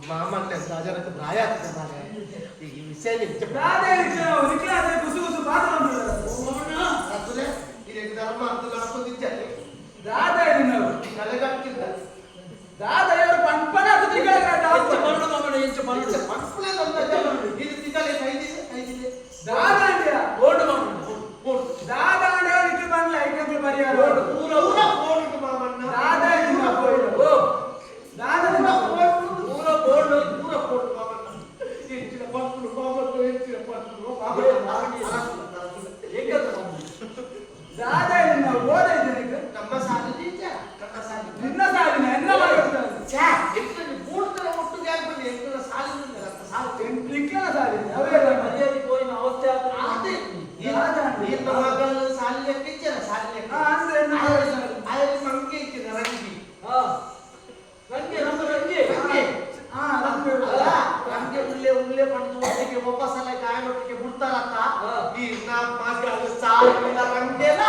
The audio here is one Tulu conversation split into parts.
ಮಾಮಣ್ಣ ರಾಜನಕ್ಕೆ ಪ್ರಾಯ ಆಗ್ತದೆ ಮಾರ್ರೆ. ಈ ವಿಷಯ ನಿಜ. ಕುಸು ಕುಸು ಪಾತ್ರ. ಅತುಲೆ, ಇದಕ್ಕೆ ಧರ್ಮ ಅಂತ ನಡ್ಕೊಂಡಿದ್ದೆ. ದಾದ ನಾವು. ಕಲೆಗಟ್ಟಿದ್ದ. ದಾದ ಯಾರು ಪಂಪನ ಅದು ತಿಂಗಳ. ಎಂಚ ಪನೊಡು ಮಾಮಣ್ಣ, ಎಂಚ ಪನೊಡು? ಮಕ್ಕಳೆಲ್ಲ ಇದು ತಿಂಗಳೇ ಐದಿದೆ ಐದಿದೆ. ದಾದ ಅಂದ್ಯಾ? ಓಡು ಮಾಮಣ್ಣ. ಓಡು. ದಾದ ಅಂದ್ರೆ ಇಟ್ಟು ಬಂದ್ಲ ಐಕಂದ್ರೆ ಪರಿಹಾರ. ಓಡು ಪೂರ. ಪೂರ ಓಡುಂಟು ಮಾಮಣ್ಣ. ದಾದ ಇಲ್ಲ ಹೋಯ್ತು. ಓ. ದಾದ. ಪೂರ ಓಡುಂಟು. ಪೂರ ಬೋರ್ಡ್. ಪೂರ ಓಡು ಮಾಮಣ್ಣ. ಹೆಚ್ಚಿನ ಪಂಪುಲು ಮಾಮಣ್ಣ, ಹೆಚ್ಚಿನ ಪಂಪುಲು ಮಾಮಣ್ಣ. ಎಂಕದ ಮಾಮಣ್ಣ? ದಾದ ಇಲ್ಲ ಓದ ಇದ್ದೇನೆ. ನಮ್ಮ ಸಾಲಿ ನಿಜ, ನಮ್ಮ ಸಾಲಿ. ನಿನ್ನ ಸಾಲಿನ ಎನ್ನ ಮಾಡ್ತಾರೆ? ಛೇ, ಎಂತದು ಮೂಡ್ತರ ಒಟ್ಟಿಗೆ ಆಗ್ಬಂದು ಎಂತದ ಸಾಲಿ ಉಂಟಲ್ಲ, ಸಾಲಿ. ನಿಕ್ಕಲ ಸಾಲಿನ ಅವೇ. ಮರ್ಯಾದೆ ಪೋಯಿನ ಅವಸ್ಥೆ ಆದ್ರೆ. ಅದೇ. ದಾದ ಅಂದೆ. ನಿನ್ನ ಮಗಳು ಸಾಲಿ ಲೆಕ್ಕ ಇಚ್ಛೆನ, ಸಾಲಿ ಲೆಕ್ಕ. ಹಾ, ಅಂದ್ರೆ ಎನ್ನ ಮಗಳ ಸಾಲಿ. ಅಲ್ಲಿ ಮಂಗೆ ಇಚ್ಛೆನ, ರಂಗಿ. ಹಾ, ರಂಗೆ, ನಮ್ಮ ರಂಗೆ. ರಂಗೆ. ಹಾ, ರಂಗೆ. ಅಲ್ಲ, ರಂಗೆ ಉಳ್ಳೆ ಉಳ್ಳೆ ಪಂಡು ಒಟ್ಟಿಗೆ ಒಬ್ಬ ಸಲ ಗಾಯನೊಟ್ಟಿಗೆ ಬಿಡ್ತಾರತ್ತ. ಹಾ. ಈ ನಮ್ಮ ಮಗಳು ಸಾಲಿನ ರಂಗೆನ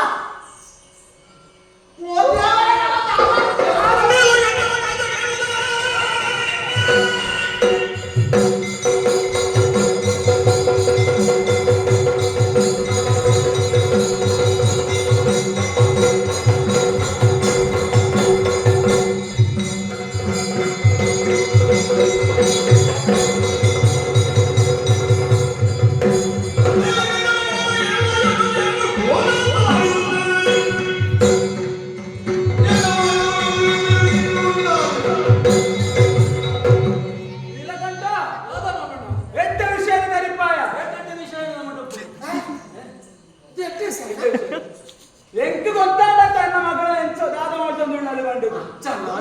ನೀಲಕಂಠ. ದಾದ ಮಾಮಣ್ಣ? ಎಂತ ವಿಷಯ ತರಿಪಾಯ? ಎಡ್ಡೆ ವಿಷಯ ನಮ್ಮ. ಎಂಕ್ ಗೊತ್ತಾದ ತನ್ನ ಮಗಳ ಎಂಚೋ ದಾದ ಮಾಡ್ತೊಂದುಳ್ಳಲ್ಲಿ ಬಂಡುದು.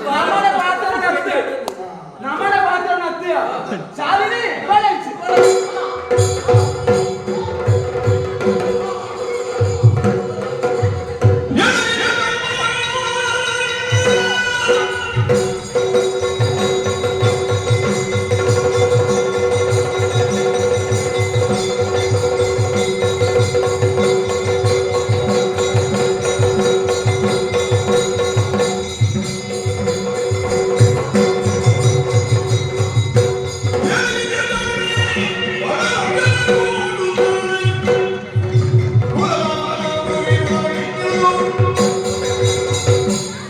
ನಮನ ಪಾತ್ರ ನತ್ತೆ, ನಮನ ಪಾತ್ರ ನತ್ತೆಯ. ಶಾಲಿನಿ ಬಲಂಚಿ.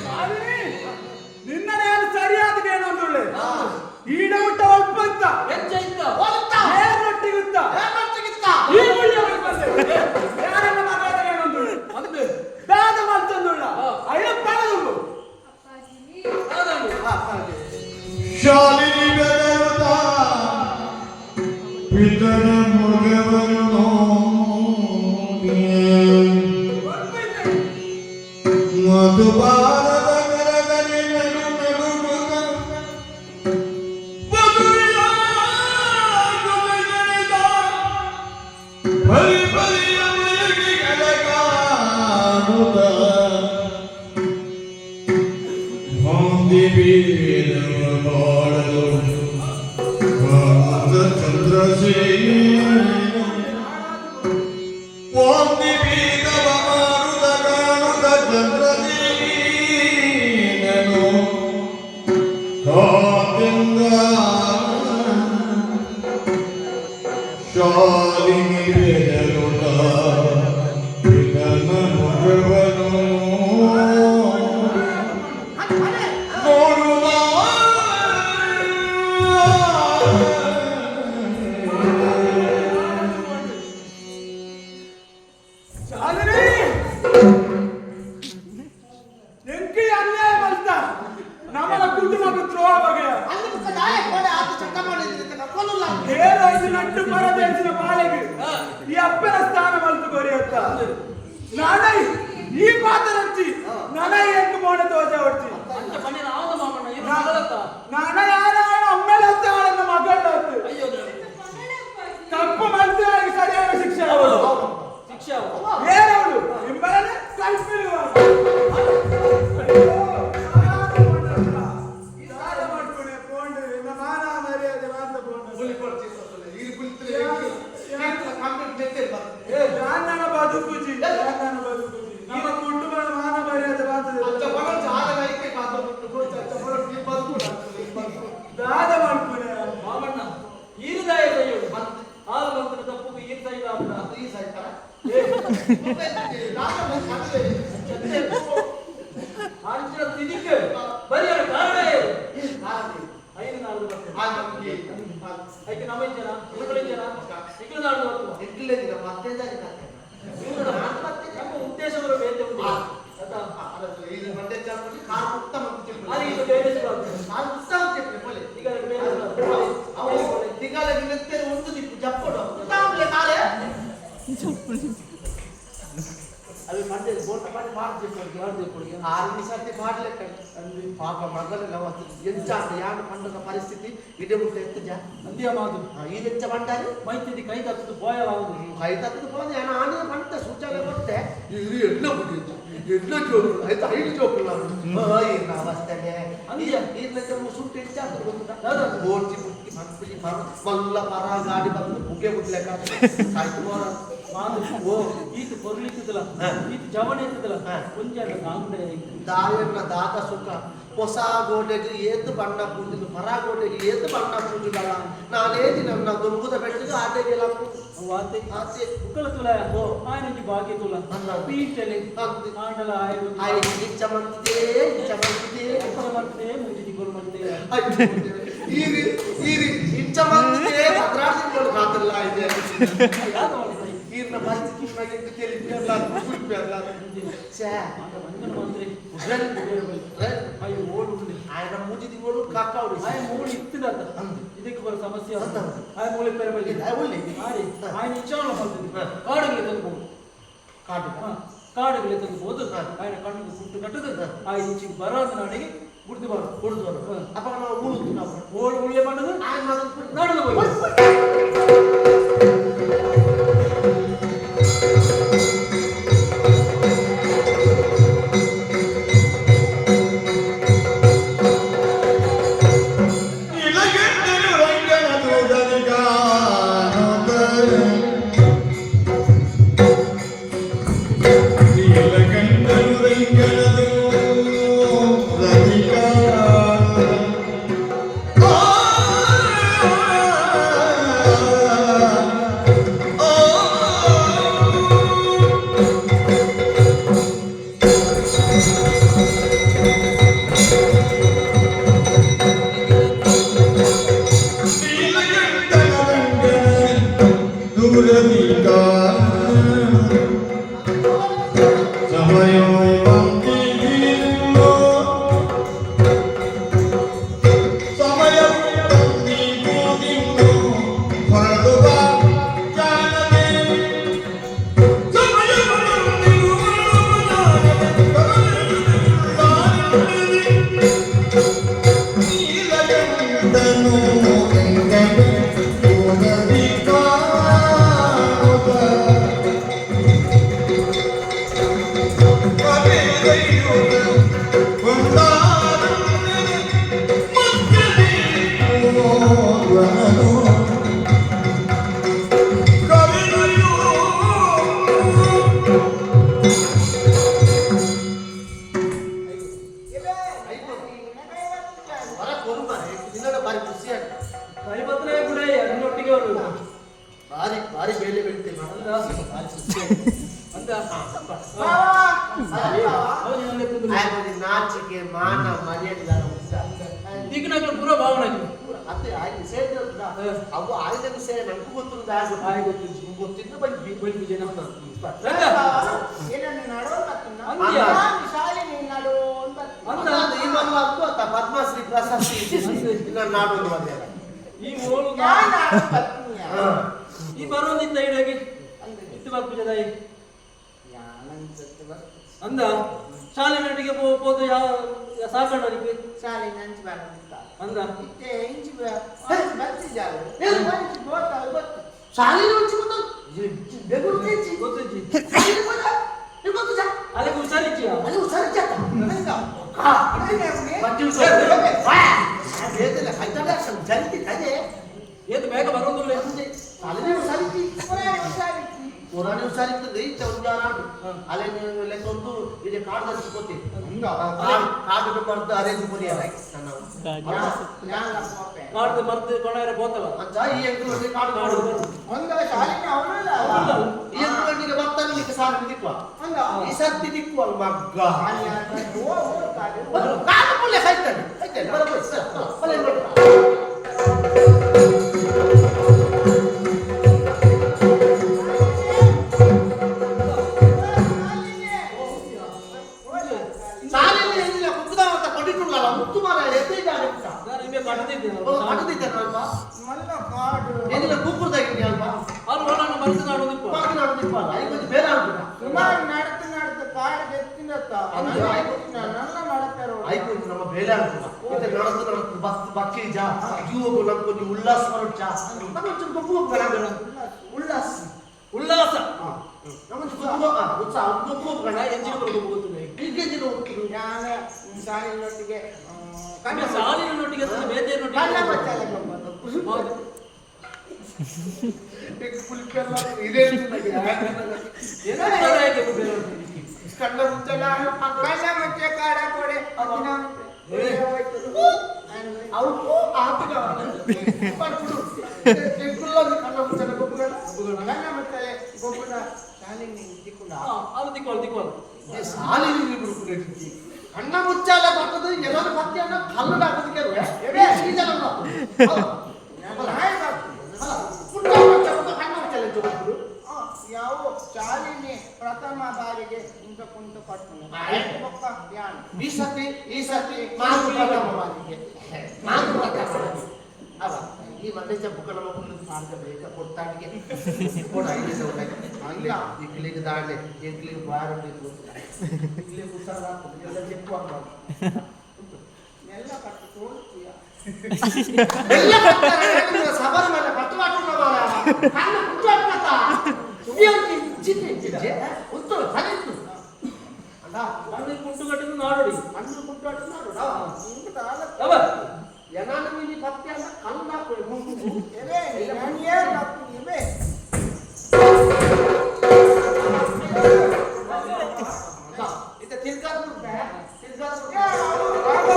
ಶಾಲಿನಿ, ನಿನ್ನ ನಾನು ಸರಿಯಾದ ಏನೊಂದುಳ್ಳೆ ಈಡ ಮುಟ್ಟ ಒಪ್ಪಂತ. ಎಂಚ ಇತ್ತ? ಏರೊಟ್ಟಿಗುತ್ತ ಈ ಮುಳ್ಳಿ ಒಪ್ಪಂತೆ ಯಾರನ್ನ ಮಗಳ ಏನೊಂದುಳ್ಳೆ ಅಂದೆ. ದಾದ ಮಾಡ್ತೊಂದುಳ್ಳ ಅಯ್ಯ ಪಣದುಂಬು. ಅಪ್ಪಾಜಿ. ದಾದ. ಶಾಲಿನಿ ಬೆಳೆಯುತ್ತ ಪಿತನ ಮುಗವರು ನೋಡಿ ಒಪ್ಪಿದ್ದೆ. ಮಧುಬಾರದ ಕರಗಲಿ ನಡು ನಡುಗುತ್ತ ಬದುರಿಯ ಗುಮಿಗಳಿದ ಬಲಿ ಬಲಿಯ ಮಲಗಿಗಳ ಕಾಣುತ್ತ ಹೊಂದಿ ಬೀರವ ಬಾಳಲು ಕಾಣುತ್ತ ಚಂದ್ರಸೇನ ಒಂದಿ ಬೀದವ ಮಾರುತ ಕಾಣುತ್ತ ಚಂದ್ರಸೇನನು ಕಾತಿಂದ ಶಾಲಿನಿ ಬೆಳಗುತ್ತ ಪಿತನ ಮುಖವನ್ನು ನೋಡುವ. ಶಾಲಿನಿ, ಎಂಕಿ ಅನ್ಯಾಯ ಮಲ್ತ ನಮ್ಮನ ಕುಟುಂಬಕ್ಕೆ ದ್ರೋಹ ಬಗೆಯ. ಅಲ್ಲಿ ಮುಖ ದಾಯ ಕೋಡೆ ಆತ ಚಟ್ಟ ಮಾಡಿದ್ರೆ ಕೊಲ್ಲಲ್ಲ. ಏರಾಯ್ತು ನಟ್ಟು ಪರದೇಶದ ಬಾಳೆಗೆ ಈ ಅಪ್ಪನ ಸ್ಥಾನ ಮಲ್ತು ಕೊರಿಯತ್ತ ನಾನೈ ಈ ಪಾತ್ರರಂಚಿ ನನೈ ಎಂಕು ಮೋನೆ ತೋಜ ಹೊಡ್ಚಿ. ಅಂಚ ಪನ್ನಿನ ಆವದ ಮಾಮಣ್ಣ, ಇದು ಮಗಳತ್ತ. ನಾನ ಯಾರ ಅಮ್ಮೇಲೆ ಹತ್ತ ಆಳನ್ನ ಮಗಳ ಹತ್ತು. ಅಯ್ಯೋ ದೇವ್ರೆ. ತಪ್ಪು ಮಲ್ತಾಗಿ ಸರಿಯಾದ ಶಿಕ್ಷೆ ಅವಳು. ಶಿಕ್ಷೆ ಅವ. ಏನವಳು ನಿಮ್ಮನೆ ಕಲ್ಪಿರುವ ಮಾನ ಮರ್ಯಾದೆ ಮಾತ್ರ. ಬುಲಿ ಕೊಡ್ತಿತ್ತು, ಇಲ್ಲಿ ಬುಲಿತ್ರೆ ಕಂಪ್ಯೂಟರ್ ನೆತ್ತೇರಿ ಬರ್ತದೆ. ಏ ನನ್ನ ಬದುಕುಜಿ, ನನ್ನ ಬದುಕುಜಿ, ನಮ್ಮ ಕುಟುಂಬದ ಮಾನ ಮರ್ಯಾದೆ ಮಾತ್ರ. ಅಚ್ಚ ಬರೋದು ಆದ ಐಕೆ ಕಾದು ಬಿಟ್ಟು ಕೊಡ್ತು. ಅಚ್ಚ ಬರೋದು ಈ ಬದುಕು, ಈ ಬದುಕು. ಅದು ಮಂಡೆ ಬೋಟ ಮಾಡಿ ಮಾಡ್ಬೇಕು. ಆರು ಸರ್ತಿ ಮಾಡ್ಲಿಕ್ಕೆ ಪಾಪ ಮಗಳೆಲ್ಲ ಎಂಚ ಯಾನು ಪಂಡದ ಪರಿಸ್ಥಿತಿ ಇಡೇ ಮುಟ್ಟ ಎತ್ತುಜ. ಅಂದ್ಯ ಮಾತು. ಈದೆಂಚ ಪಂಡಾರಿ. ಮೈತಿದಿ ಕೈ ತತ್ತದು ಬೋಯಲಾವುದು. ಕೈ ತತ್ತದು ಪೋದ ಯಾನ ಆನೆ ಪಂಡ ಸೂಚನೆ ಕೊಟ್ಟೆ. ಇದು ಎಲ್ಲ ಬಿಟ್ಟಿದ್ದು ಎಲ್ಲ ಜೋಕು ಆಯ್ತು, ಐದು ಜೋಕುಲ್ಲ ಈರ್ನ ಅವಸ್ಥೆನೆ. ಅಂದ್ಯ. ಈರ್ನ ಸುಟ್ಟು ಎಂಚ ಆಗ್ತದೆ ಗೊತ್ತುಂಟಾ? ಯಾವ್ದು? ಬೋರ್ಚಿ ಮುಟ್ಟಿ ಮನ್ಪಿಲಿ ಪರ ಮಲ್ಲ ಪರ ಗಾಡಿ ಬಂದು ಪುಗೆ ಮುಟ್ಲೆಕ್ಕ ಆಯ್ತು ಮೋರ. ಮಾತು. ಓ. ಈತ ಕೊರ್ಲಿತ್ತದಲ್ಲ. ಈತ ಜವನ ಇತ್ತದಲ್ಲ. ಒಂಜಾಗ ಕಾಂಗುಡೆ. ದಾಯಣ್ಣ ದಾದ ಸುಖ ಹೊಸ ಗೋಡೆಗೆ ಏತು ಬಣ್ಣ ಪೂಜುದು, ಪರ ಗೋಡೆಗೆ ಏತು ಬಣ್ಣ ಪೂಜುದಲ್ಲ. ನಾನೇ ದಿನ ನನ್ನ ದುರ್ಗುದ ಬೆಟ್ಟಿಗೆ ಆಟೆಗೆ ವಾತೆ. ಆಸೆ. ಉಕ್ಕಲ ತುಲ ಆಯನಂಜಿ ಬಾಕಿ ತುಲ. ಅಲ್ಲ. ಪೀಟಲೆ. ಅಂದ್. ಆಂಡಲ ಆಯ್. ಆಯ್ ಇಂಚ ಮಂತಿದೆ, ಇಂಚ ಮಂತಿದೆ. ಉಕ್ಕಲ ಮಾಡ್ತದೆ, ಮುಂಚೆ ತಿಂಗಳು ಮಾಡ್ತದೆ. ಅಯ್ಯೋ, ಈರಿ ಈರಿ ಇಂಚ ಮಂತಿದೆ, 16 ತಿಂಗಳು ಕಾತಲ್ಲ ಇದೆ. ಯಾವ್ದು ಮಾಡ್ತಾರೆ? ಈರ್ನ ಪರಿಸ್ಥಿತಿ ನನಗೆ ತಿಳಿಪಿ ಅಲ್ಲ, ಕುಲ್ಪಿ ಅಲ್ಲ. ಛೇ. ಆಂಡ ಮಂಗನ ಮಂತ್ರಿ. ಉಗ್ರನ್, ಉಗ್ರನ್. ಅಯ್ಯೋ ಓಡು ಉಂಡೆ. ఆయన ಮೂಜಿ ತಿಂಗಳು ಕಾಕ ಅವ್ರು. ಆಯ್ ಮೂಳು ಇತ್ತದತ್ತ. ಅಂದ್. ಇದಕ್ಕೆ ಬರೋ ಸಮಸ್ಯೆ. ಅಂದ್. ಆಯ್ ಮೂಳೆ ಪೇರೆ ಬಲ್ಲಿ. ಒಳ್ಳೆ. ಆಯ್ ಆಯ್ನ ಇಚ್ಛಾವಣ ಮಾಡ್ತಿದ್ದೆ. ಕಾಡುಗಳಿಗೆ ತಂದು ಹೋಗು. ಕಾಡು. ಕಾಡುಗಳಿಗೆ ತಂದು ಹೋದು ఆయన ಕಣ್ಣು ಕುಟ್ಟು ಕಟ್ಟದು ಆ ಇಂಚಿಗೆ ಬರೋದು ನಾಡಿಗೆ ಗುಡ್ದು ಬಾರು. ಕುಡಿದು ಬರು. ಅಪ್ಪ ನಾವು ಮೂಳು ನಾವು ಓಳು ಉಳ್ಳೆ பண்ணದು. ఆయన ಮಾತ್ರ. ನಾಡಲು ಹೋಗಿ. ಇಲಗೆಂದರು ರಂಗನ ದೂತನಿಗಾನುತ. ನೀಲಕಂಠನು ರಂಗನ ದೂತನಿಗಾನುತ. ಆ, ಆ, ಆ. ಬರ ಕೊರು ಮಾರೆ ನಿನ್ನಡ ಬಾರಿ ಖುಷಿ ಆಗ್ತದೆ. ಕೈಬತ್ತಲೇ ಕೂಡ ನಿನ್ನೊಟ್ಟಿಗೆ ಅವರು. ಬಾರಿ ಬಾರಿ ಬೇಲೆ ಬೆಳಿತೇವೆ. ಅಂದ. ಬಾರಿ ಖುಷಿ ಆಗ್ತದೆ. ಅಂದ. ಅವನು ನನ್ನ. ಆಯ್ತು, ನಾಚಿಕೆ ಮಾನ ಮರ್ಯಾದೆ ಉಂಟ. ದಿಗ್ನಗಳ ಪೂರ ಭಾವನೆ. ಅತ್ತೆ ಆಯ್ತು ವಿಷಯ ಅವು ಆಯ್ದ ವಿಷಯ ನಂಗೂ ಗೊತ್ತುಂಟು. ಆಯ್ ಗೊತ್ತಿಜ್ಜಿ. ಗೊತ್ತಿದ್ದು ಬಲ್ಬಿ. ಬಲ್ಬಿ ಜನ. ರಂಗ. ಏನನ್ನು ನಡೋನ್ ಬರ್ತುನ. ಅಂದ್ಯ. ಶಾಲೆ ನಡೋನ್ ಬರ್ತುನ. ಅಂದ. ಈ ಮಲ್ಲ ಅಂತೂ ಅತ್ತ ಪದ್ಮಶ್ರೀ ಪ್ರಶಸ್ತಿ ಇನ್ನ ನಾಡೊಂದು ಬಂದಿಲ್ಲ. ಈ ಓಳು. ಯಾನ್ ನಡೋನ್ ಬರ್ತುನಿಯ. ಈ ಬರೋದಿತ್ತ ಇಡಗಿ ಇತ್ತು ಬರ್ಪುಜದಾಯಿ. ಯಾನಂಚತ್ತು ಬರ್ತು. ಅಂದ ಶಾಲೆ ನಟಿಗೆ ಪೋದು ಯಾವ ಸಾಕಂಡವರಿಗೆ. ಶಾಲೆ ನಂಚು ಬರಂತ. ಅಂದ. ಇತ್ತೆ ಇಂಚು ಬರ್ತಿದ್ದಾವೆ ಇಂಚು ಬೋತಾವೆ ಗೊತ್ತು. ಶಾಲೆ ಉಂಚಿ ಗೊತ್ತು ಬೆಗುರು ತೆಂಚಿ. ಗೊತ್ತಿಜ್ಜಿ. ಶಾಲೆ ಗೊತ್ತಾ? ನಿಮ್ಗೆ ಗೊತ್ತುಜಾ? ಅಲ್ಲಿಗೆ ಹುಷಾರಿಚ್ಚಿಯ. ಅಲ್ಲಿ ಹುಷಾರಿಜ್ಜಾತ. ಏತು ಬೇಗ ಬರೋದಿಲ್ಲ. ಪುರಾಣಿ ಹುಷಾರಿತ್ತು ಇತ್ತ ಒಂದು ಅಲೆ ಲೆಕ್ಕೊಂದು ಇದೆ ಕಾಡು ಗೊತ್ತಿ ಕಾಡು ಮರ್ದು ಅರೇಂಜ್ ಕೊರಿಯ. ಕಾಡ್ದು ಮರ್ದು ಕೊಣಾರ ಬೋತವ. ಅಂಚ ಈ ಎಂಕುಲೊಂದು ಕಾಡು ಕಾಡು. ಒಂದು ಶಾಲೆಗೆ ಅವನು. ಈ ಎಂಕುಲೊಂದಿಗೆ ಬರ್ತಾನೆ ನಿಕ್ಕೆ ಸಾಲ ದಿಕ್ಕುವ ಈ ಸರ್ತಿ ದಿಕ್ಕುವ ಮಗ್ಗ ಕಾಡು ಪುಲ್ಲೆ ಕಾಯ್ತಾನೆ ಕಾಯ್ತಾನೆ ಬರಬೋದು ಸರ್ ಪಲ್ಲೆ ನೋಡಿ. ಶಾಲೆಯಲ್ಲಿ ಏನಿಲ್ಲ ಕುಕ್ಕುದ ಅಂತ ಕೊಡಿಟ್ಟುಳ್ಳಲ್ಲ ಮುತ್ತು ಮಾರ ಎದ್ದೆ ಜಾಗ ಉಂಟ. ನಾನು ನಿಮಗೆ ಕಾಡು. ಕಟ್ಟುತ್ತಿದ್ದೇನೆ. ಕಟ್ಟುತ್ತಿದ್ದೇನೆ ಅಲ್ಪ. ಮಲ್ಲ ಕಾಡು. ಏನಿಲ್ಲ ಕೂಪುರ್ದಾಗಿದ್ದೀನಿ ಅಲ್ಪ. ಅವ್ರು ಓಡಾಡ ಮನಸ್ಸು ನಾಡೋದಿಪ್ಪ. ಮನಸ್ಸು ನಾಡೋದಿಪ್ಪ ಅಲ್ಲ, ಐದು ಕೊಂಚ ಬೇರೆ ಆಗ್ಬಿಟ್ಟ. ಸುಮಾರು ನಡತು ನಡತು ಕಾಡು ಎತ್ತಿನತ್ತ. ಅಂದ್ರೆ ನನ್ನ ನಡತಾರ. ಐದು ಕೊಂಚ ನಮ್ಮ ಬೇಲೆ ಆಗ್ತದ. ಮತ್ತೆ ನಡತು ನಡತು ಬಸ್ ಬಕ್ಕಿ ಜಾ ಜೀವಕ್ಕೂ ನಮ್ ಕೊಂಚ ಉಲ್ಲಾಸ ಬರೋಚ. ನಮ್ಮ ಒಂಚೂರು ಗೊಬ್ಬು ಹೋಗ್ಬೇಡ. ಉಲ್ಲಾಸ. ಉಲ್ಲಾಸ. ನಮ್ಮೊಂದು ಗೊಬ್ಬು ಉತ್ಸಾಹ ಗೊಬ್ಬು ಹೋಗ್ಬೇಡ. ಎಂಜಿನ ಬರೋದು ಗೊತ್ತಿಲ್ಲ. ಈಗ ಎಂಜಿನ ಹೋಗ್ತೀನಿ. ನಾನು ಸಾಲಿನೊಟ್ಟಿಗೆ ಕಣ್ಣ ಸಾಲಿನೊಟ್ಟಿಗೆ ಅಥವಾ ಬೇತೆಯನ್ನೊಟ್ಟಿಗೆ? ಕಣ್ಣ ಮಚ್ಚಾಲೆ ಗೊಬ್ಬದು. ಹೌದು. ಏನೋ ಆಯ್ತು ಬೇರೆಯವ್ರಿಗೆ. ಕಣ್ಣ ಮುಚ್ಚಲ್ಲ. ಕಣ್ಣ ಮುಚ್ಚೆ ಕಾಡ ಕೊಡೆ ಅವು ಆತಗ ಕಣ್ಣ ಮುಚ್ಚಲ್ಲ ಗೊಬ್ಬುಗಳ. ಕಣ್ಣ ಮುಚ್ಚಲೆ ಗೊಬ್ಬರ ಶಾಲಿನಿ ದಿಕ್ಕುಂಡ. ಅದು ದಿಕ್ಕೋಲ್ ದಿಕ್ಕೋಲ್. ಸಾಲಿನ ಬಿಡುಕುನೇಟಿ ಕಣ್ಣ ಮುಚ್ಚಾಲ ಬರ್ತದೆ. ಎಲ್ಲರೂ ಪತ್ತೆಯನ್ನ ಕಲ್ಲು ಹಾಕೋದಕ್ಕೆ ಕಣ್ಣ ಮುಚ್ಚಾಲ ಗೊಬ್ಬರು. ಯಾವ ಶಾಲಿನಿ ಪ್ರಥಮ ಬಾರಿಗೆ ಇಂತ ಕುಂಟು ಪಟ್ಟಣ ಬೊಕ್ಕ ಯಾನ್. ಈ ಸತಿ ಈ ಸತಿ ಮಾತು ಪ್ರಥಮ ಬಾರಿಗೆ ಮಾತು ಪ್ರಥಮ ಬಾರಿಗೆ ಅವ ಈ ಮಂದೇಶ ಬುಕ್ಕನ ಮಕ್ಕಳು ಸಾರ್ಗ ಬೇಗ ಕೊಡ್ತಾನಿಗೆ ಕೊಡ ಐದು ಅಲ್ಲ. ಇಕ್ಲಿಗೆ ದಾಡೆ ಇಕ್ಲಿಗೆ ಬಾರ ಇಕ್ಲಿಗೆ ಉತ್ಸಾಹ ಆಗ್ತದೆ ಎಲ್ಲ ಚೆಕ್ ಆಗ್ಬಾರ್ದು. ಎಲ್ಲ ಕಟ್ಟು ತೋರಿಸ್ತೀಯ. ಎಲ್ಲ ಬರ್ತಾರೆ, ಹೇಳಿದ್ರೆ ಶಬರಿಮಲೆ ಪಟ್ಟು ಹಾಕೊಂಡು ಬಾರ. ಕಣ್ಣು ಕುಚ್ಚು ಹಾಕ್ಬೇಕ? ಸುಮ್ನೆ ಚಿಂತೆ ಚಿಂತೆ. ಉತ್ತು, ಸರಿ ಇತ್ತು. ಅಲ್ಲ, ಕಣ್ಣಿಗೆ ಕುಂಟು ಕಟ್ಟಿದ್ದು ನಾಡೋಡಿ. ಕಣ್ಣು ಕುಟ್ಟು ಹಾಕಿದ್ರು ಇಂತ ತಾಳ. ಅವ ಎನಾನು ಮಿನಿ ಪತ್ತೆ ಅಂತ ಕಲ್ಲು ಹಾಕೊಳ್ಳಿ ಮುಂಗು. ಎವೆ ನಾನು ಏನ್ ಹಾಕ್ತೀನಿ ಎವೆ. ಇದು ತಿರ್ಗಾದ್ರು ತಿರ್ಗಾದ್ರು. ಏ, ಅವು ಬಾಬಾ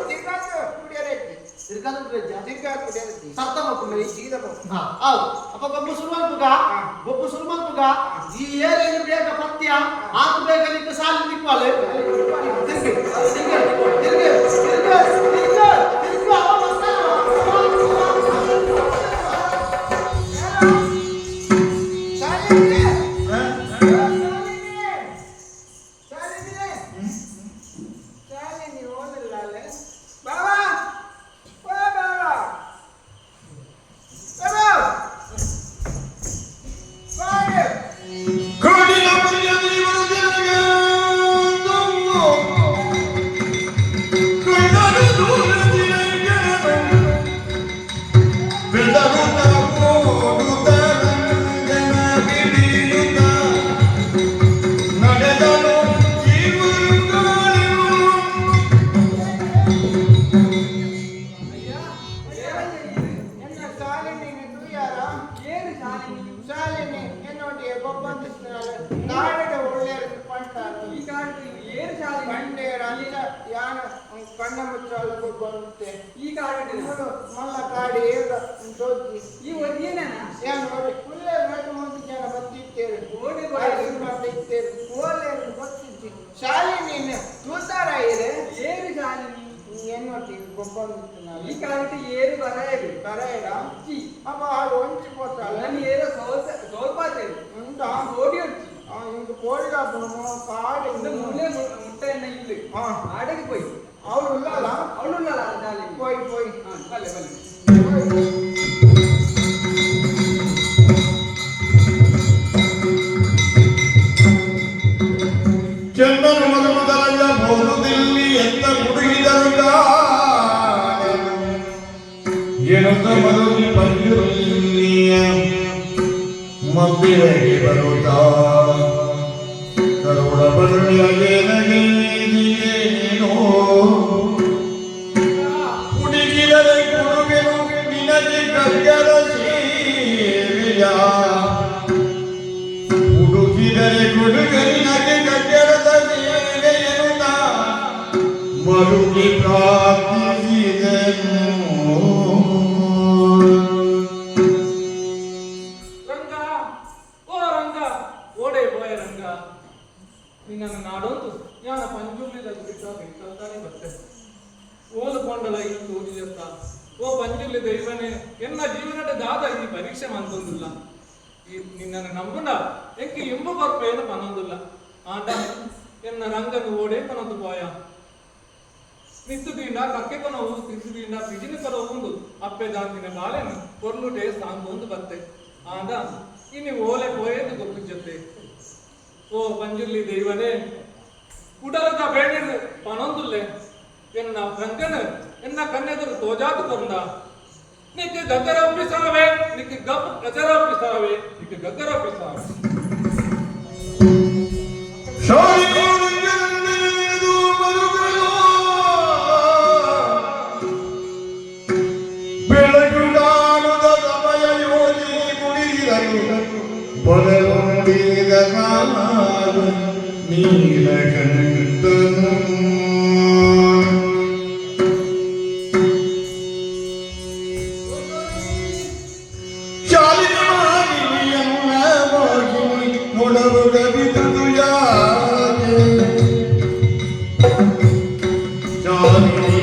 ತಿರ್ಗಾತು ಕುಡಿಯರೆಡ್ಡಿ. ತಿರ್ಗಾದ್ರು ತಿರ್ಗಾ ಕುಡಿಯರೆಡ್ಡಿ. ಸರ್ತ ಮಕ್ಕಳು ಸೀದಾ ಹೋಗು. ಆವು ಅಪ್ಪ ಗೊಬ್ಬು ಶುರು ಮಲ್ಪುಗ ಗೊಬ್ಬು ಶುರು ಮಲ್ಪುಗ. ಈ ಏರೇನು ಬೇಗ ಪತ್ಯ ಆತು ಬೇಗ ನಿಕ್ಕ ಸಾಲಿ ನಿಕ್ವಾಲೆ. ತಿರ್ಗಿ ತಿರ್ಗಿ ತಿರ್ಗಿ ತಿರ್ಗಿ ತಿರ್ಗಿ ತಿರ್ಗಿ ಅವ ಮಸ್ತಾನ. ಶಾಲಿನಿ! ಶಾಲಿನಿ! ಶಾಲಿನಿ! ಶಾಲಿನಿ ಓದಲ್ಲ ಅಲ್ಲೇ? ಬಾಬಾ! ಓ ಬಾಬಾ! ಬಾಬಾ! ಬಾರೆ! ಕಾಡಿನ ಮಧ್ಯದಲ್ಲಿ ಕಣ್ಣನು ದೂರದಿರಂಗನು ಬೆಳಗುತ್ತ ಓಡುತ್ತ ರಂಗನ ಬಿಡಿಯುತ್ತ ನಡೆದನು ಜೀವರುಗಳು. ಎನ್ನ ಶಾಲಿನಿಗೆ ತೂಯಾರ? ಏನು ಶಾಲಿನಿ? ಶಾಲಿನಿ ಎನ್ನೊಟ್ಟಿಗೆ ಗೊಬ್ಬಂತಿಸ್ತಾಳೆ. ಕಾಡಿದ ಒಳ್ಳೆಯದು ಪಂಟಾರು. ಈ ಕಾಡು ಏನು ಶಾಲಿನಿ? ಪಂಡೇರ ಅಂತ ಯಾನ ಕಣ್ಣ ಮುಚ್ಚಾಲ ಗೊಬ್ಬಂತೆ. ಈ ಕಾಡು ಮೂರು ಮಲ್ಲ ಕಾಡಿ ಏಗ ತೋಜಿ. ಈ ಒರಿಯೇನ? ಏನು ನೋಡಿ ಫುಲ್ಲೇ ರಟ್ಟು ಮೂರು ಜನ ಬತ್ತಿತ್ತೇರು. ಓಡಿ ಐದು ಬತ್ತಿತ್ತೇರು. ಓಲೇರು ಗೊತ್ತಿತ್ತು. ಶಾಲೆ ನೀನು ತೂತಾರ ಇದೆ. ಏನು ಶಾಲಿನಿ? ಎನ್ನೊಟ್ಟಿಗೆ ಗೊಬ್ಬಂದಿತ್ತು. ಈ ಕಾಲಕ್ಕೆ ಏರು ಬರಾಯರು. ಕರೆಯಡ ಅಪ್ಪ ಹಾಳು ಒಂಚಿ ಪೋತಾಳೆ. ನಾನು ಏರೋ ಸ್ವಲ್ಪ ಸ್ವಲ್ಪ ಉಂಟ. ಓಡಿ ಹೊಚ್ಚಿ. ಇಂಕ ಕೋಳಿಗಾಪುಣ ಕಾಡು. இந்த முள்ளே முட்டை என்ன இல்லு. ಹಾ. ಆಡಕ್ಕೆ போய். ಅವಳು ಉಳ್ಳಲ್ಲ. ಅವಳು ಉಳ್ಳಲ್ಲ ಶಾಲಿನಿ. ಪೋಯ್ ಪೋಯ್. ಹಾ, ಬಲ್ಲೆ ಬಲ್ಲೆ. ಪೋಯ್. ಚೆನ್ನನು ಮದುಮಗರಯ್ಯ ಮೋದುದಿಲ್ಲಿ ಎತ್ತ ಮುಡುಗಿದರು ಎನುತ್ತ ಮದುವಿ ಪಂಜುರ್ಲಿಯ ಮಬ್ಬಿರಗಿ ಬರುತ್ತ ಕರುಣ ಬರುಳಿಯೇನೋ ಹುಡುಗಿದರೆ ಕೊಡುವೆನು ನಿನಗೆ ಕಗ್ಗರ ಸೇವೆಯ. ಹುಡುಕಿದರೆ ಕೊಡುವೆ ನಿನಗೆ ಕಗ್ಗರದ ಸೇವೆಯನು ಮರುಗಿ ಪ್ರಾರ್ಥಿಸಿದನು. ರಂಗ, ಓ ರಂಗ, ಓಡೆ ಬೋಯ ರಂಗ. ನಿನ್ನನ್ನು ನಾಡೊಂದು ಜ್ಞಾನ ಪಂಜುರ್ಲಿದ ಗುಡಿತ ಕೈತಲ್ತಾನೆ ಬರ್ತೆ ಓದು ಕೊಂಡಲ ಈ ತೋಜಿದತ್ತ. ಓ ಪಂಜುರ್ಲಿ ದೈವನೇ, ಎನ್ನ ಜೀವನದ ದಾದ ಈ ಪರೀಕ್ಷೆ ಮಂತೊಂದಿಲ್ಲ. ಈ ನಿನ್ನನ್ನು ನಂಬುಂಡ ಎಂಕೆ ಎಂಬ ಬರ್ಪೇನು ಪನೊಂದಿಲ್ಲ. ಆಂಡ ಎನ್ನ ರಂಗನು ಓಡೆ ಪನೊಂದು ಪೋಯ. ಮಿತ್ತು ದಿಂಡ ಕಕ್ಕೆ ಕೊನವು ತಿರ್ಸು ದಿಂಡ ಪಿಜಿನ ಕೊರವು ಅಪ್ಪೆ ದಾಂತಿನ ಬಾಲೆನು ಕೊರ್ಲುಟೆ ಸಾಂಗೊಂದು ಬತ್ತೆ. ಆಂಡ ಇನಿ ಓಲೆ ಪೋಯೇದು ಗೊತ್ತಿಜ್ಜತ್ತೆ. ಓ ಪಂಜುರ್ಲಿ ದೈವನೇ, ಉಡಲದ ಬೇಣಿರ್ ಪಣೊಂದುಲ್ಲೆ. ಎನ್ನ ರಂಗನ ಎನ್ನ ಕಣ್ಣೆದುರು ತೋಜಾತು ಕೊರಂದ ನಿಕ್ ಗಗ್ಗರ ಒಪ್ಪಿಸಾವೆ, ನಿಕ್ ಗಪ್ ಗಜರ ಒಪ್ಪಿಸಾವೆ, ನಿಕ್ ಗಗ್ಗರ ಒಪ್ಪಿಸಾವೆ. ಶಾಲಿನಿಯೊಂದೆನೆದು ಮರುಗಲು ಬೆಳಗು ಕಾಣುದ ಸಮಯ ಯೋಜಿ ಕುಣಿದಿರಲು ಬರಲು ನುಡಿದ ಕಾದು ನೀಲಕಂಠನು. ಶಾಲಿನಿ ಮಾಲಿನಿಯನ್ನ ಮೋಹಿನಿ ಮೊಡವು ಕವಿತುದು ಯಾಕೆ? ಶಾಲಿನಿ,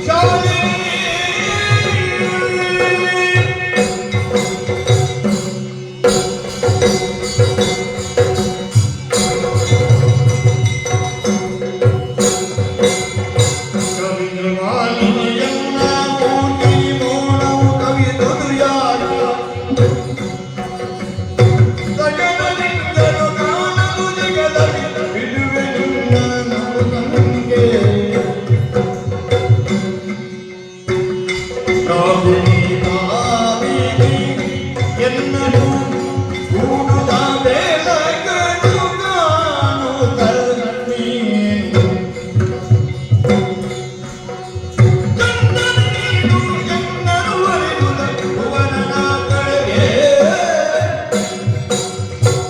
ಶಾಲಿನಿ. ಕವಿಮಾಲಿನಿಯನ್ನ ಮೋಹಿನಿ ಮೋಡವು ಕವಿತುದು ಯಾಕೆ? ಸಕಲಲಿಂಗನು ಕಾಣಲು ಜಗದಲ್ಲಿ ಬಿಡುವೆ ನಿನ್ನ ನೌಕಂಗೆ. ಕಾಮಿನಿ ಕಾಮಿನಿ ಎನ್ನನು ಕೂಡುದ ಬೆಳಗನು ಕಾಣುತ್ತ ನೀನು. ಚಂದನೀನು ಎನ್ನನು ಅರಿಯುತ್ತ ಭುವನನ ಕಡೆಗೆ.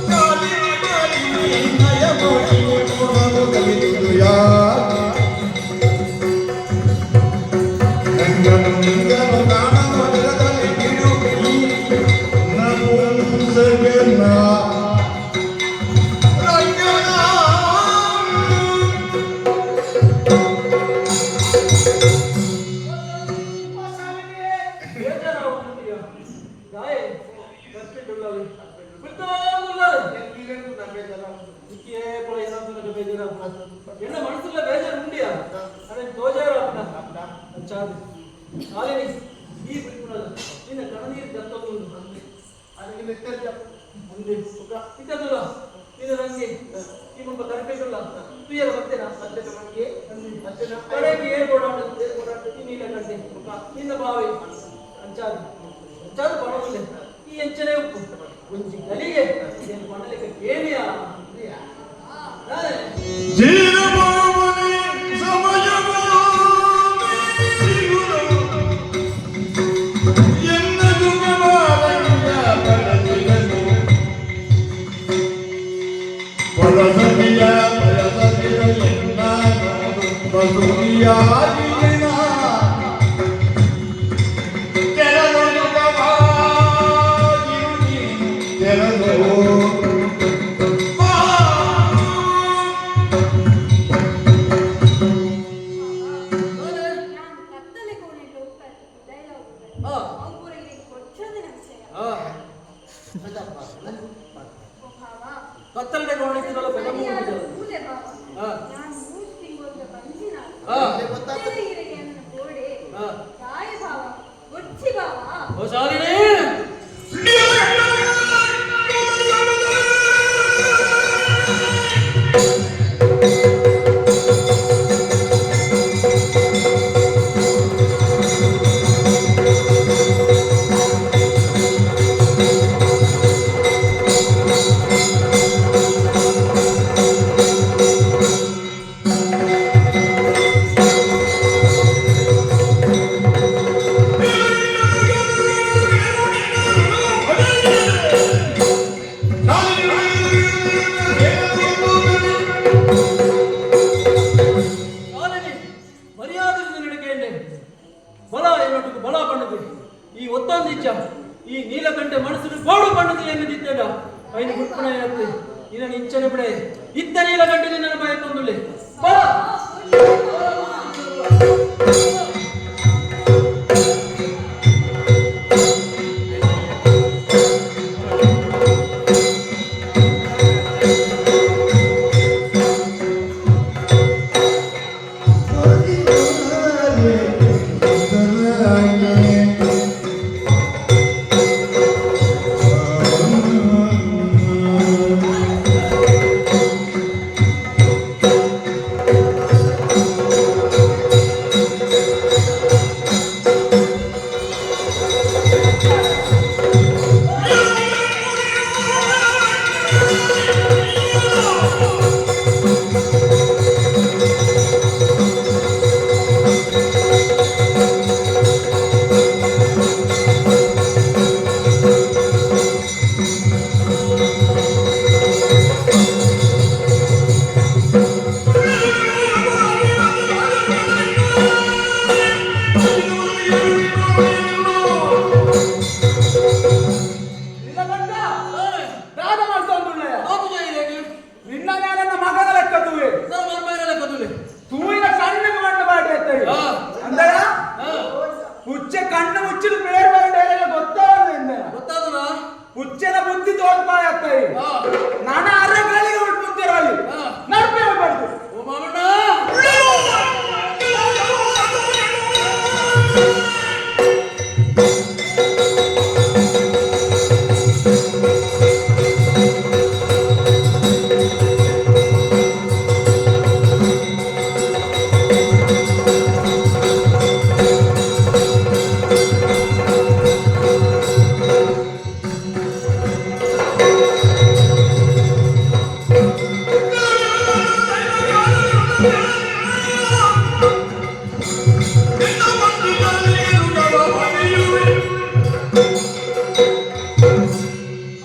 ಶಾಲಿನಿ ಮಾಲಿನಿ ನಯಮೋಹಿನಿ ಮೋಹವು ಕಲಿತು ಯಾಕೆ? ರಂಗನು ನಿಂಗನು ಕಾಣಲು ಜಗದಲ್ಲಿ ಬಿಡು ಈ ನಪುಂಸಕನ ರಂಗನ. ಬೇಜಾರಾಗುತ್ತಿದೆಯಾ? ದಾಯೆ ಕರ್ಪಿಡುಳ್ಳಾವೆ ಬಿಡ್ತಾವುಳ್ಳಾವೆ. ನಿಕ್ಕೆ ಪೊಳ ಏನಾದ್ರು ಬೇಜಾರಾಗ್ತದೆ. ಎನ್ನ ಮನಸ್ಸುಲ್ಲ ಬೇಜಾರು ಉಂಡಿಯಾ ಅದೇ ತೋಜಾರಾಗ್ತ ಅಂಚಾದು ಶಾಲಿನಿ ಈ ಬಿಡ್ಪುನದ ನಿನ್ನ ಕಣ್ಣೀರು ದತ್ತೊಂದು ಅದಕ್ಕೆ ನೆತ್ತೆರ್ಜ. ಮುಂದೆ ಇತ್ತದಲ್ಲ ನಿನ್ನ ರಂಗೆ ಈ ಮುಂಬ ಕರ್ಪಿಡುಲ್ಲ ತುಯರ ಬತ್ತೇನಾ? ಬತ್ತೆನ ಮಂಗೆ, ಬತ್ತೆನ. ಕಡೆಗೆ ಏರ್ ಕೊಡಾಡು ಈ ನೀಲಕಂಠೆ ನಿನ್ನ ಬಾವಿ ಅಂಚಾದು ಅಂಚಾದು ಪಡವುಲೆ. ಈ ಎಂಚನೆ ಉಪ್ಪು ಒಂಜಿ ಗಲಿಗೆ ಏನು ಪಡಲಿಕ್ಕೆ ಕೇಳಿಯಾ? ಜೀರಬಾವನೆ ಸಮಯವು ಮೀರಿಗುರು. ಎನ್ನ ಸುಖವಾದಂಗ ಬಳಸಿದನು. ಬಲಸತಿಯ ಬಯಸತಿಯ ಎನ್ನ ನೋಡು ಬಸುರಿಯಾಗಿನ. ತೆರೆದು ಯುಗವಾಗಿರು ನೀನು ತೆರೆದು ಬಾ. ನಾನು ಕತ್ತಲೆ ಕೋಣೆಗೆ ಹೋಗ್ತಾ ಇದ್ದೆ ಡೈಲಾಗ್. ಆ. ಅವು ಪೂರ ಇಲ್ಲಿ ಕೊಚ್ಚೋದಿನ ವಿಷಯ. ಓ ಭಾವ. ಕತ್ತಲೆ ಕೋಣೆ ಬೆಳಗು. ಸರಿಯಾದ ಮೂಲೆ ಭಾವ. ಆ. ನಾನು 3 ತಿಂಗಳ ಬಂಜಿನ. ಆ. ಈರೆಗೆ ನನ್ನ ಗೋಡೆ. ಆ. ತಾಯಿ ಭಾವ ಗೊಚ್ಚಿ ಭಾವ. ಓ ಶಾಲಿನಿ. ಿ.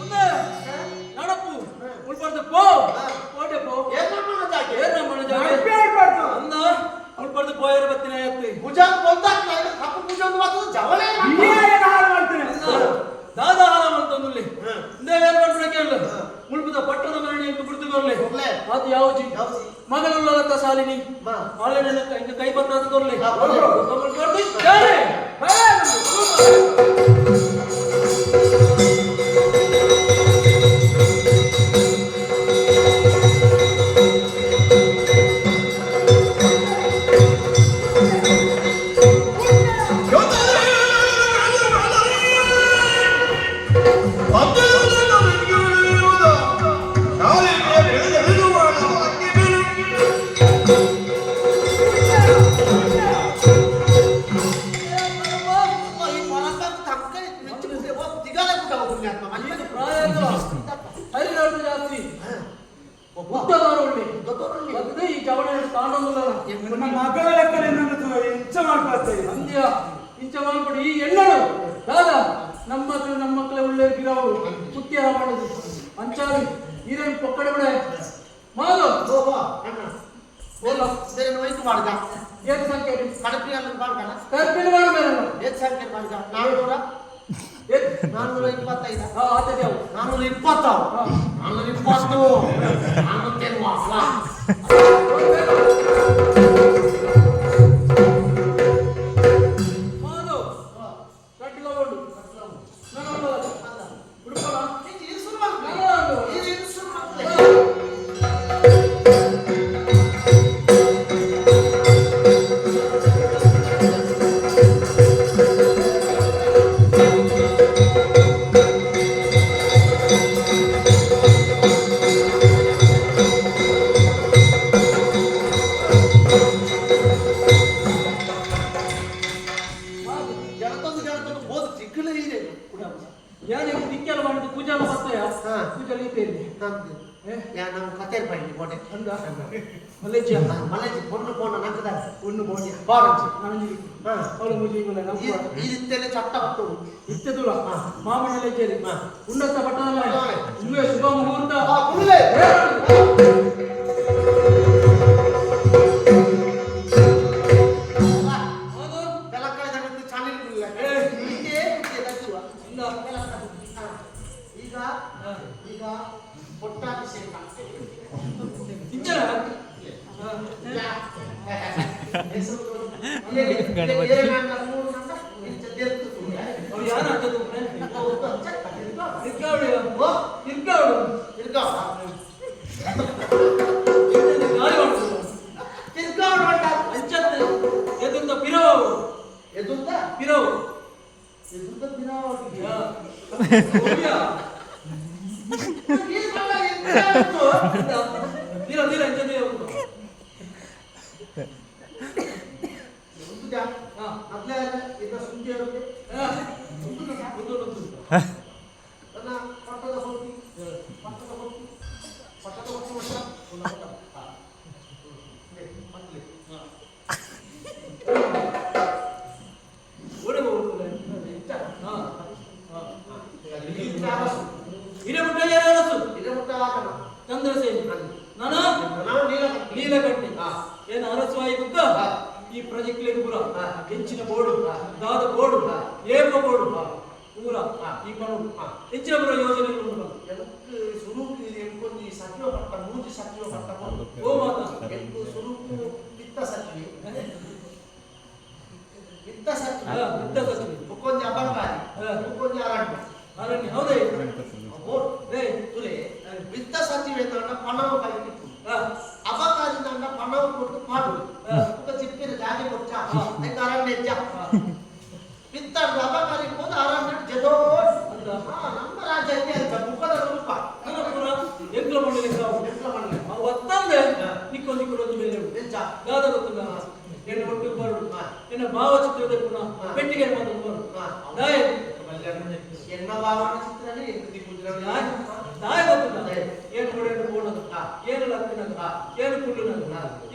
ಅಂದೆ ನಡಪು ಉಳ್ಪಡ್ದು ಪೋ ಕೋಟೆ ಪೋ. ಏನ್ ನಮ್ಮನ ಜಾಗೆ? ಏನ್ ನಮ್ಮನ ಜಾಗೆ? ನಡಪೇ ಇರ್ಬಾರ್ದು. ಅಂದ ಉಳ್ಪಡ್ದು ಪೋಯರ ಬತ್ತಿನ ಎತ್ತಿ. ಭುಜ ಬೊಂದಾಕ್ಲ, ಕಪ್ಪು ಭುಜ ಒಂದು ಮಾತ್ರ ಜವಳೇ. ಇಲ್ಲಿಯಾಗೆ ಹಾಳು ಮಾಡ್ತೇನೆ. ದಾದಾ ಹಾಲ ಮಂತಂದುಲ್ಲಿ ಇಂದೇ ಏನ್ ಮಾಡ್ಬಿಡ ಕೇಳು. ಮುಳ್ಪುದ ಪಟ್ಟದ ಮರಣಿ ಅಂತ ಬಿಡ್ತು ಬರ್ಲಿ. ಕೊರ್ಲೆ. ಅದು ಯಾವ್ಜಿ? ಯಾವ್ಜಿ? ಮಗನುಳ್ಳಲತ್ತ ಶಾಲಿನಿ. ಮಾ. ಆಲೆನ ಇಂಕ ಕೈ ಬತ್ತಾದ ಕೊರ್ಲಿ. ಹಾ, ಕೊರ್ಲೆ. ಕೊರ್ಲಿ. ಯಾರೇ? ಈ ಪರಂಪರೆ ತಕ್ಕ ಮೆಚ್ಚು ದಿಗಾಲೆ ಪುಟ ಪುಣ್ಯಾತ್ಮ. ಇದು ಪ್ರಾಯ ಅಲ್ವಾ? ಹರಿನಾಡು ಜಾಸ್ತಿ. ಉದ್ದದವರು ಉಳ್ಳಿ. ದೊಡ್ಡವರುಳ್ಳಿ. ಮತ್ತೆ ಈ ಚವಳಿ ತಾಂಡೋದಿಲ್ಲ. ನಿಮ್ಮ ಮಗಳ ಲೆಕ್ಕ ನಿನ್ನನ್ನು ಎಂಚ ಮಾಡ್ಕೊಳ್ತೇವೆ. ಅಂದ್ಯ ಇಂಚ ಮಾಡ್ಬಿಡಿ ಈ ಎಣ್ಣರು ದಾದಾ ನಮ್ಮ ಮಕ್ಕಳು ನಮ್ಮ ಮಕ್ಕಳೇ ಒಳ್ಳೆ ಬಿರಾವು ಸುತ್ತಿಯಾರ ಮಾಡೋದು ಅಂಚಾಲಿ ನೀರೇನು ಪೊಕ್ಕಡೆ ಬಿಡೆ ಮಾದು. ಓಹೋ ಅಣ್ಣ. ಓಲ. ಬೇರೆ ಹೋಯ್ತು ಮಾಡ್ದ. ಏನ್ ಸಂಖ್ಯೆ? ಕಡಪಿಯಲ್ಲಿ ಮಾಡ್ದಲ್ಲ. ಕರ್ಪಿನ ಮಾಡ ಮೇಲೆ. ಏತ್ ಸಂಖ್ಯೆ ಮಾಡ್ದ? 400. ಏನ್? 425. ಹಾ, ಆತದೆ ಅವು. 420. ಹಾ. 420 ನಾನ್ನೂತ್ತೇನು ವಾಸ್ಲ. ಮಾದು ಗಟ್ಟಿಗೆ ಹೋಗೋದು. ನಾನು ಹೋಗೋದು. ಉಡುಪಣ. ಇದು ಇನ್ಸುಲ್ ಮಾಡ್ಲಿ. ನಾನು ಇದು ಇನ್ಸುಲ್ ಮಾಡ್ಲಿ. ಮಾದು. ಜನತೊಂದು ಜನತೊಂದು ಬೋದು ಚಿಕ್ಕಲೇ ಇದೆ ಕುಡ. ಯಾರಿಗೆ ದಿಕ್ಕೆಲ್ಲ ಮಾಡಿದ್ದು ಪೂಜಾಲ ಬರ್ತಾಯ. ಹಾ. ಪೂಜಾಲ ಈತೆ ಇಲ್ಲಿ. ನಮ್ದು ಏ? ಯಾ ನಮ್ಮ ಕತೆ ಬನ್ನಿ ಕೋಟೆ. ಅಂದ ಮಲೇಜಿಯಾ. ಮಲೇಜಿ ಪೊಣ್ಣು ಪೋಣ ನಂಕದ. ಒಂದು ಬೋಡಿಯ. ಬಾರಂಚಿ. ನಾನು ಹಾ. ಅವಳು ಮುಜಿಗುಲ ನಮ್ಮ ಈ ರೀತಿಯಲ್ಲಿ ಚಟ್ಟ ಬತ್ತು. ಇತ್ತೆದುಲ ಹಾ. ಮಾಮನ ಲೇಜರಿ ಹಾ. ಉನ್ನತ ಪಟ್ಟಣ. ಪಟ್ಟಣ. ಇಂದುವೆ ಶುಭ ಮುಹೂರ್ತ. ಆ ಕುಳ್ಳೆ. ಹೌದು. ಬೆಲಕ್ಕಾಯ್ದ ಚಾನೆಲ್ ಇಲ್ಲ. ಏ. ಇದೇ ಇದೇ ತಟ್ಟುವ. ಇಂದ. ಹಾ. ಈಗ ಹಾ. ಈಗ ಪೊಟ್ಟಾಭಿಷೇಕ. ಇಂಚನ ಅವ್ರು ಯಾರು ಹಾಕೋದು? ತಿರ್ಗಾವಳು ತಿರ್ಗಾವಳು. ಗಾಳಿ ಮಾಡ್ತದೆ. ಅಂಚತ್ತೆ ಎದುರ್ದ ಪಿರವು. ಪಿರವು. ಯಾ. ಓವಿಯಾ. ಇಂದ. ನೀರ ನೀರ ಅಂಚನೆ ಉಂಟು. ಹಾ. ಹಾ. ಉಂಟು ಉಂಟು. ಓಡಿ ಹೋಗ್ತದೆ. ಹಾ. ಹಾ. ಹಿರೇಮಠ ಅರಸು ಚಂದ್ರಸೇನಿ ನಾನು ನೀಲಕಂಠಿ. ಹಾ. ಏನು ಅರಸುವಾಯಿ ಬುಕ್ಕ. ಹಾ. ಈ ಪ್ರಜೆಕ್ಲೆಗ್ ಪೂರ ಹಾ. ಹೆಚ್ಚಿನ ಬೋರ್ಡು ಹಾ. ದಾದ ಬೋರ್ಡು ಹಾ. ಏಪ ಬೋರ್ಡು ಹಾ. ಪೂರ ಹಾ. ಈ ಪಣು ಹಾ. ಹೆಚ್ಚಿನ ಪೂರ ಯೋಜನೆಗಳು ಉಂಟು. எனக்கு சுருக்கு எனக்கு ಸಚಿವ ಪಟ್ಟ ಮೂಜಿ ಸಚಿವ ಪಟ್ಟ ಕೊಡು. ಓ ಮಾತ. ಎಂಕು ಸುರುಕು ವಿತ್ತ ಸಚಿವೆ ವಿತ್ತ ಸಚಿವೆ. ಹಾ, ವಿತ್ತ ಸಚಿವೆ. ಬುಕ್ಕೊಂಜಿ ಅಬಕಾರಿ. ಹಾ. ಬುಕ್ಕೊಂಜಿ ಅರಣ್ಯ. ಅರಣ್ಯ ಹೌದೇ? ಬೋರ್ಡ್. ಏ. ತುಲೆ ವಿತ್ತ ಸಚಿವೆ ತಾಂಡ ಪಣವು ಕೈಕಿತ್ತು. ಹಾ. ಅಬಕಾರಿ ತಾಂಡ ಪಣವು ಕೊಟ್ಟು ಪಾಡು. ಹಾ. ಬುಕ್ಕ ಚಿಪ್ಪಿನ ಜಾಗೆ ಕೊಚ್ಚ. ಹಾ. ಐಕ ಅರಣ್ಯ ಹೆಚ್ಚ. ಹಾ. ಎಂಚ? ದಾದ ಗೊತ್ತುಂಡ? ಎನ್ನ ಒಟ್ಟಿಗೆ ಬರುಡು, ಎನ್ನ ಭಾವಚಿತ್ರದ ಪುನಃ ಪೆಟ್ಟಿಗೆ ಮಾತ್ರ ಬರು. ದಾಯೆ? ಎನ್ನ ಭಾವನ ಚಿತ್ರನೇ ಎಂಟು ದಿಕ್ಕು. ದಾಯ ಗೊತ್ತುಂಡ? ಏನು ಹೊಡೆಯನ್ನು ಪೋಣದು, ಏನು ಲತ್ತಿನದು, ಏನು ಕುಳ್ಳುನದು,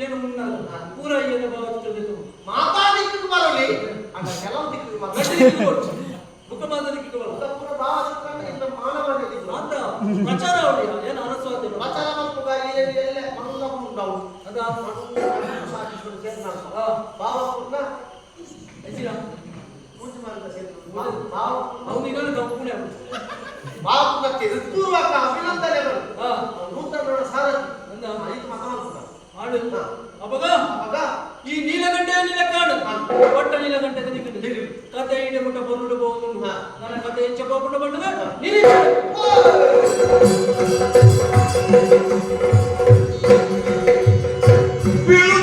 ಏನು ಮುನ್ನದು, ಪೂರ ಏನು ಭಾವಚಿತ್ರದ ಮಾತಾ ದಿಕ್ಕಿಗೆ ಬರಲಿ ಅಣ್ಣ, ಕೆಲವು ದಿಕ್ಕಿಗೆ ಮಾತ್ರ. ಬುಕ್ಕ ಮಾತ್ರ ದಿಕ್ಕಿಗೆ ಬರು. ಪೂರ ಭಾವಚಿತ್ರ ಇನ್ನ ಮಾನವನ. ಮಾತ್ರ ಪ್ರಚಾರ ಅವಳಿಯ ಏನು ಅರಸ್ವಾದ ಪ್ರಚಾರ ಮಲ್ಪುಗ ಎಲ್ಲ ಮಲ್ಲ ಉಂಡವು. ಅದ ಸಾಧಿಸುವುದು ಸೇರ್ನ ಭಾವಪೂರ್ಣ. ಹೆಚ್ಚಿನ ಪೂಜೆ ಮಾಡಿದ ಸೇರ್ನ ಭಾವ. ಅವನು ಇನ್ನೊಂದು ಕಂಪುಣೆ. ಭಾವಪೂರ್ಣಕ್ಕೆ ಹೃತ್ಪೂರ್ವಕ ಅಭಿನಂದನೆಗಳು. ನೂತನ ಸಾರಥಿ. ಅಂದ. ಇದು ಮಾತ ಮಲ್ಪುಗ. ಮಾಡು ಅಪಗ. ಅವಾಗ ಈ ನೀಲಗಂಟೆ ನೀಲಕಾಡು ಪಟ್ಟ ನೀಲಗಂಟೆ ನಿಕ್ಕುಂಡು ಕತೆ ಇಡೆ ಮುಟ್ಟ ಬರುಡು ಹೋಗುಂಡು. ನನ್ನ ಕತೆ ಹೆಚ್ಚ ಪೋಪುಂಡು ಬಂಡದ.